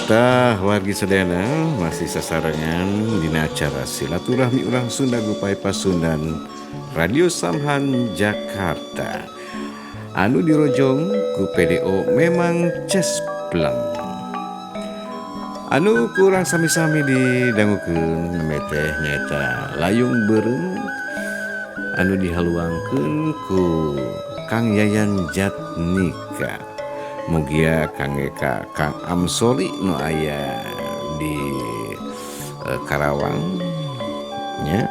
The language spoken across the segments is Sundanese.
Tah, wargi sadayana, masih sasarengan dina acara Silaturahmi Urang Sunda Gupai Pasundan Radio Samhan Jakarta anu dirojong ku PDO Memang Cespleng. Anu ku urang sami-sami didangukeun nembe teh nyaeta Layung Beureum anu dihaluangkeun ku Kang Yayan Jatnika. Mugia kangge ka Kang Amsoli nu aya di Karawang nya,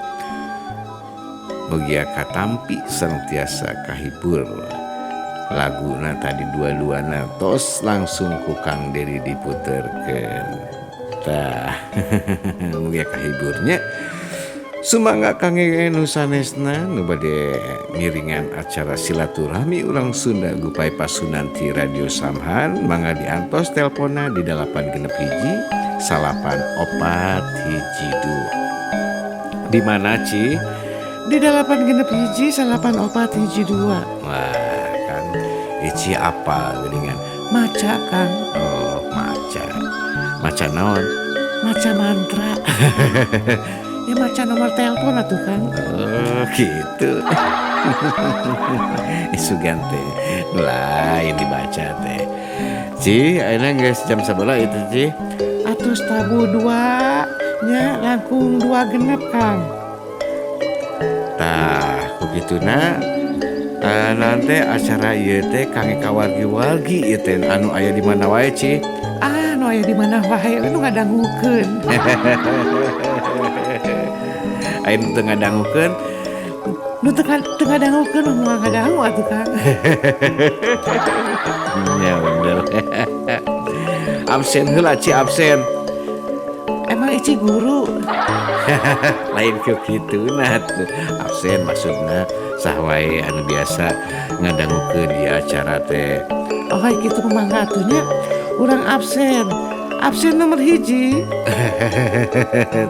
mugia katampi sareng tiasa kahibur laguna tadi. Dua-duana tos langsung ku Kang Dedi diputerkeun. Tah, mugia kahiburnya. Sumangga kangge nu sanesna nu bade ngiringan acara Silaturahmi Urang Sunda Gupai Pasundan ti Radio Samhan, mangga diantos telponna di 861 9412. Di mana, Ci? Di 861 9412. Wah, kan Ici apa geuningan? Maca, Kang. Oh, maca. Maca naon? Maca mantra ya, maca nomor telepon atuh, Kang. Oh, gitu. Sugan teh nu lain dibaca teh. Ci, ayeuna geus jam sabaraha itu, Ci? Atos tabuh dua nya, langkung dua genep, Kang. Tah, ku kituna nanti acara ieu teh kangge ka wargi-wargi ieu teh anu aya di mana wae, Ci? Ah, nu aya di mana wae nu ngadangukeun. Aya nu teu ngadangukeun? Nu teu ngadangukeun mah moal ngadangu atuh, Kang. Ya bener. Absen heula, Ci, absen. Emang Ici guru? Lain ke kitu nah tuh. Absen maksudna saha wae anu biasa ngadangukeun di acara teh. Oh, kitu, mangga atuh nya. Urang absen. Absen nomor 1.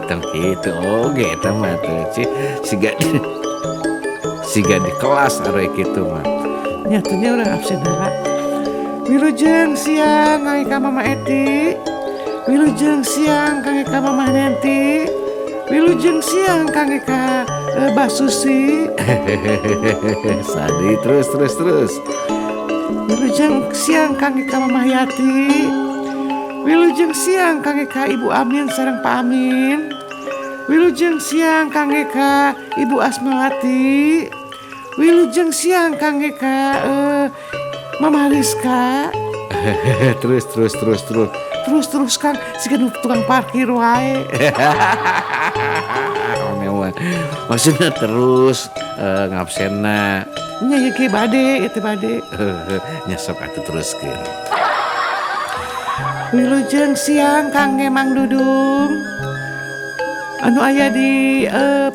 Tong kitu oge eta mah tuh, Ci. Siga siga di kelas are kitu mah. Nya atuh nya, urang absen heula. Wilujeng siang kangge ka Mama Eti. Wilujeng siang kangge ka Mama Nenti. Wilujeng siang kangge ka Bah Susi. Sadi, terus terus terus. Wilujeng siang kangge ka Mama Yati. Wilujeng siang kangge ka Ibu Amin sareng Pak Amin. Wilujeng siang kangge ka Ibu Asmawati. Wilujeng siang kangge ka Mama Rizka. Terus terus terus terus. Terus terus, Kang, siga nu tukang parkir wae. Memang maksudnya terus ngabsenna. Nya ieu ge bade, ieu teh bade. Nya sok atuh teruskeun. Wilujeng siang kangge Mang Dudung anu aya di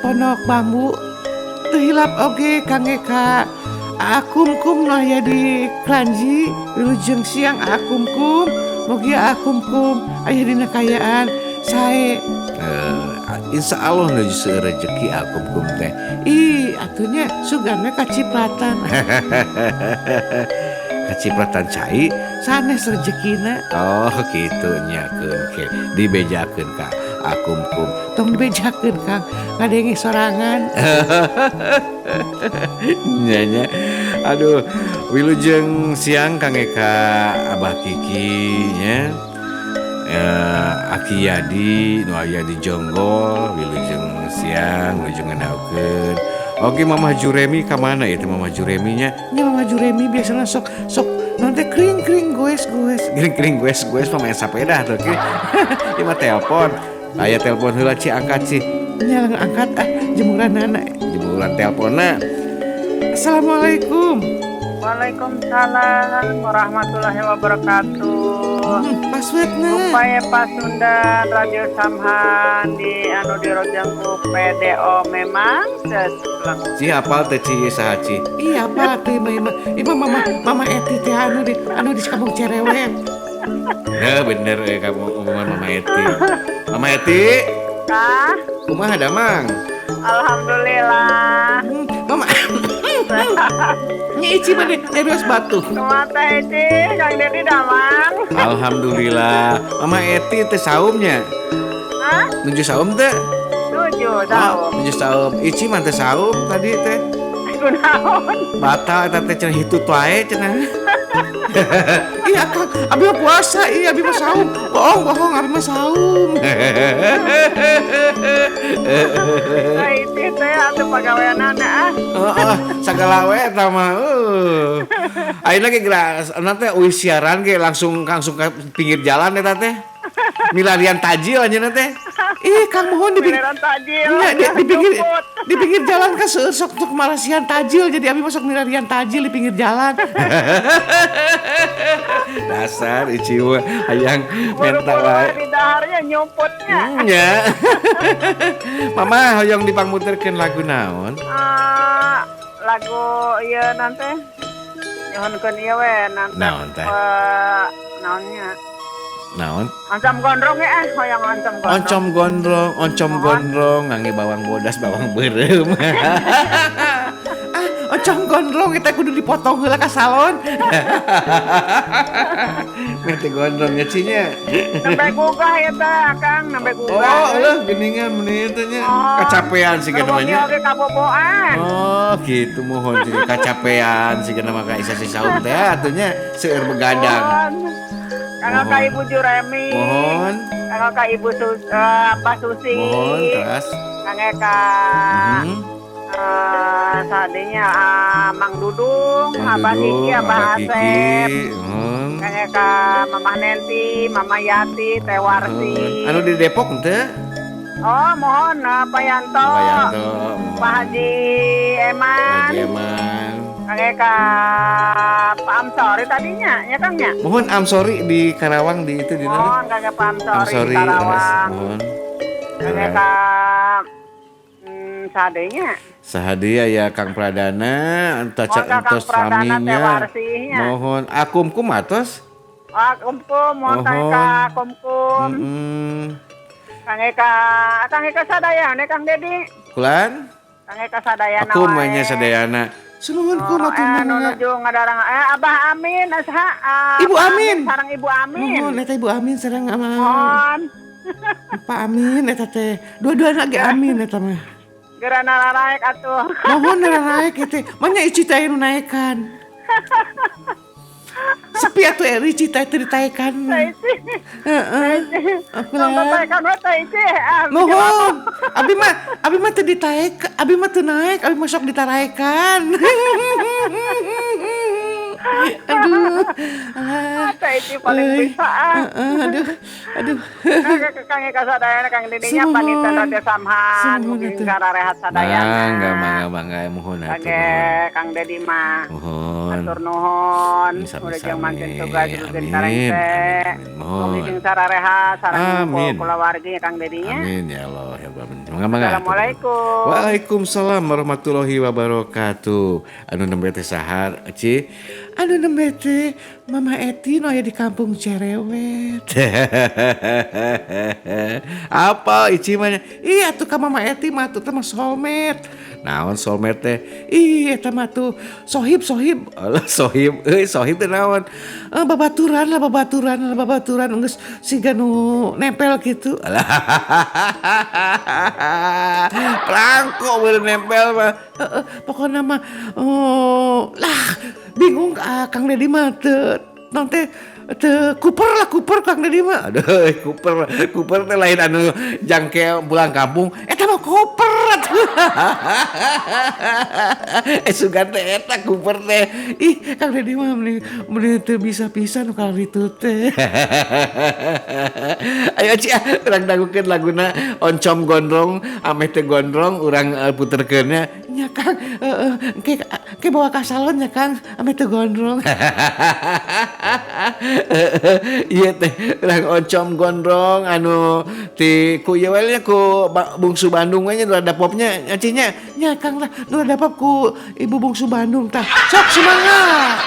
Pondok Bambu. Teu hilap oge kangge ka Akum Kum nu aya di Kranji. Wilujeng siang, Akum Kum. Mugia Akum Kum aya dina kaayaan sae. Insya Allah nuju seueur rezeki Akum Kum teh. Ih, atuh nya, sugan we kacipratan. Kacipratan cai? Sanes rejekina. Oh, kitu nya, keun ke dibejakeun ka Akum Kum. Tong dibejakeun, Kang, ngadenge sorangan. Nya nya. Aduh, wilujeng siang kangge ka Abah Kiki nya. Aki Yadi nu aya di Jonggol, wilujeng siang, wilujeng ngandahukeun. Oke, Mama Juremi ka mana ieu teh, Mama Juremi nya? Nya, Mama Juremi biasana sok sok naon teh, kring kring goes goes. Kring kring goes goes mah main sepeda tuh, Ki. Ieu mah telepon. Aya telepon heula, Ci, angkat, Ci. Nya, angkat ah, jemuranana. Jemuran telponna. Assalamualaikum. Waalaikumsalam warahmatullahi wabarakatuh. Passwordna. Upaya Pasundan Radio Samhan di anu dirojang ku PDO Memang Sespleng. Ci, apal teh, Ci, saha, Ci? Iya, apa teh mah ieu mah Mama Mama Eti teh anu di Kampung Cerewet. Nah, bener kamu omongan Mama Eti. Mama Eti, Kah? Kumaha damang? Alhamdulillah. Mama. Nya, Ici bade nyarios batuk. Kumaha teh, Ici, Kang Kang Dedi damang. Alhamdulillah. Mama Eti teh saumnya. Hah? Nuju saum teh? Nuju saum. Oh, nuju saum. Ici mah teh saum tadi teh. Kunaon? Batal eta teh cenah hitut wae cenah. Iya Kang, abi mah puasa, iya abi mah saum. Bohong, bohong, abi mah saum. Nah, itu teh atuh pagaweanana ah. Heeh, sagala we eta mah. Ayeuna ge geura teh euy siaran ge langsung ke pinggir jalan eta teh. Milarian tajil anjeunna teh. Ih, Kang mohon di pinggir tajil. Di pinggir jalan kan sok untuk malasian tajil, jadi abi masuk milarian tajil di pinggir jalan. Dasar Ici mah hayang menta wae. Di daharnya nyumputnya. Nya. Mama hoyong dipangmuterkeun lagu naon? Lagu ieu nanti. Nyuhunkeun ieu we nanti. Naon teh? Naonnya? Naon? Oncom gondrong ya, hoyong oncom gondrong. Oncom gondrong, oncom gondrong, ngangge bawang bodas, bawang beureum. Ah, oncom gondrong eta kudu dipotong heula ka salon. Meh teh gondrong nya cinya. Nembe gugah eta, Kang, nembe gugah. Oh, eueuh geuningan meuni teh nya. Kacapean siga namanya. Oge kaboboan. Oh, gitu mohon siga kacapean siga nama ka isa si saum teh atuh nya seueur begadang. Kanggo ka Ibu Juremi. Mohon. Kanggo ka Ibu Pak Susi. Mohon terus. Kanggo ka sadenya Mang Dudung, Abah Kiki, Abah Asep. Kanggo ka Mama Nenti, Mama Yati, Teh Warsi. Anu di Depok henteu? Oh, mohon Pak Yanto. Pak Yanto. Pak Haji Eman. Haji Eman. Kangge ka Pak Amsori tadinya, ya Kang nya? Mohon Amsori di Karawang di itu di mana? Mohon kangge Pak Amsori di Karawang. Mohon. Kangge ka sadenya. Sahadia ya Kang Pradana, entos saminya. Mohon akumkum atos? Akumkum, mohon kangge ka akumkum. Kangge ka sadayana Kang Dedi. Kulan? Kangge ka sadayana. Aku mah sadayana. Sunuhun ku mah nuju ngadarang Abah Amin asha Ibu Amin sareng Ibu Amin. Nuhun eta Ibu Amin sareng mohon Pak Amin eta teh. Dua-duana ge Amin eta mah. Geura naraek atuh. Mohon naraek teh. Manya Ici teh nu naekan. Sepi atuh Ici teh teu ditaekan. Heeh. Taekan we teh Ici. Nuhun. Abi mah teu ditaek, abi mah teu naek, abi mah sok ditaraekan. Aduh. Teh Ici paling bisa. Aduh. Aduh. Kang Eka sadayana Kang Dedinya panita teh samhan mugi sararehat sadayana. Mangga mangga mangga muhun atuh. Kang Dedi mah. Muhun. Atur nuhun. Udah mangkin tugas rugen sarengse. Mugi sing sararehat sareng kulawargi Kang Dedinya. Amin ya Allah ya Rabbal alamin. Mangga mangga. Assalamualaikum. Waalaikumsalam warahmatullahi wabarakatuh. Anu nembe teh sahar Ci? Anu nembe teh Mama Eti nu aya di kampung Cerewet. Apa Ici mah? Ih atuh ka Mama Eti mah atuh teh mah soulmate. Naon soulmate teh? Ih eta mah tuh sohib. Alah sohib euy, sohib teh naon? Babaturan lah babaturan geus siga nu nempel kitu. Alah. Prangko beureum nempel mah. Pokona mah lah bingung Kang Dedi mah teu naon teh teu kuper Kang Dedi mah. Aduh, kuper teh lain anu jangke pulang kampung, eta mah koper atuh. Sugan teh eta kuper teh. Ih, Kang Dedi mah meuni teu bisa pisan nu kalaritu teh. Ayo Ci, urang dangukeun laguna Oncom Gondrong, ameh teu gondrong urang puterkeun nya. Nya Kang, heeh, engke bawa ka salon nya Kang, ameh teu gondrong. Ieu teh urang Oncom Gondrong anu ti ku ieu we nya ku Bungsu Bandung we nya nu rada popnya nya Ci nya. Nya Kang lah, nu rada pop ku Ibu Bungsu Bandung tah. Sok semangat.